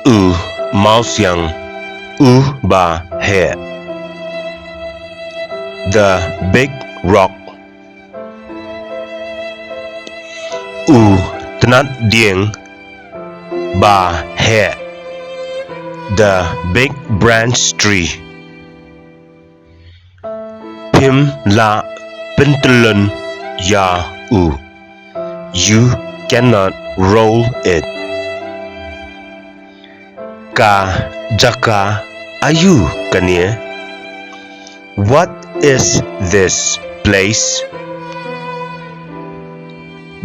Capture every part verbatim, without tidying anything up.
U mawsiang, u ba heh. The big rock. U tnat dieng ba heh. The big branch tree. Phim lah pyntyllun ïa u. You cannot roll it. Ka jaka aïu kane? What is this place?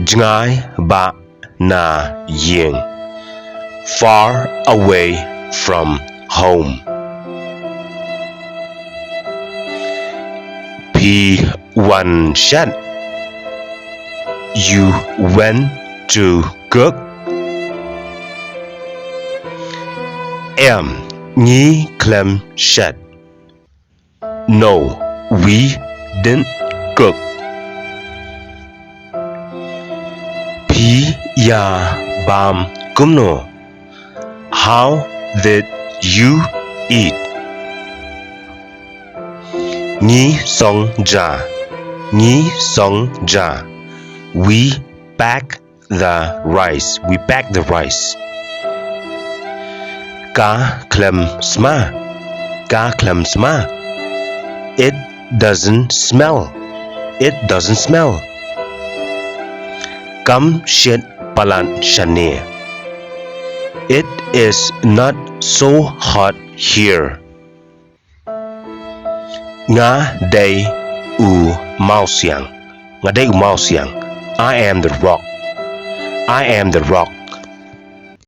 Jngai bha na ïing. Far away from home. Phi wan shet. You went to cook. Em, ngi khlem shet. No, we didn't cook. Phi ïa bam kumno? How did you eat? Ngi song ja. Ngi song ja. We pack the rice. We pack the rice. Ka khlem sma. Ka khlem sma. It doesn't smell. It doesn't smell. Kam shit palat shane. It is not so hot here. Nga dei u mawsiang. Nga dei u mawsiang. I am the rock. I am the rock.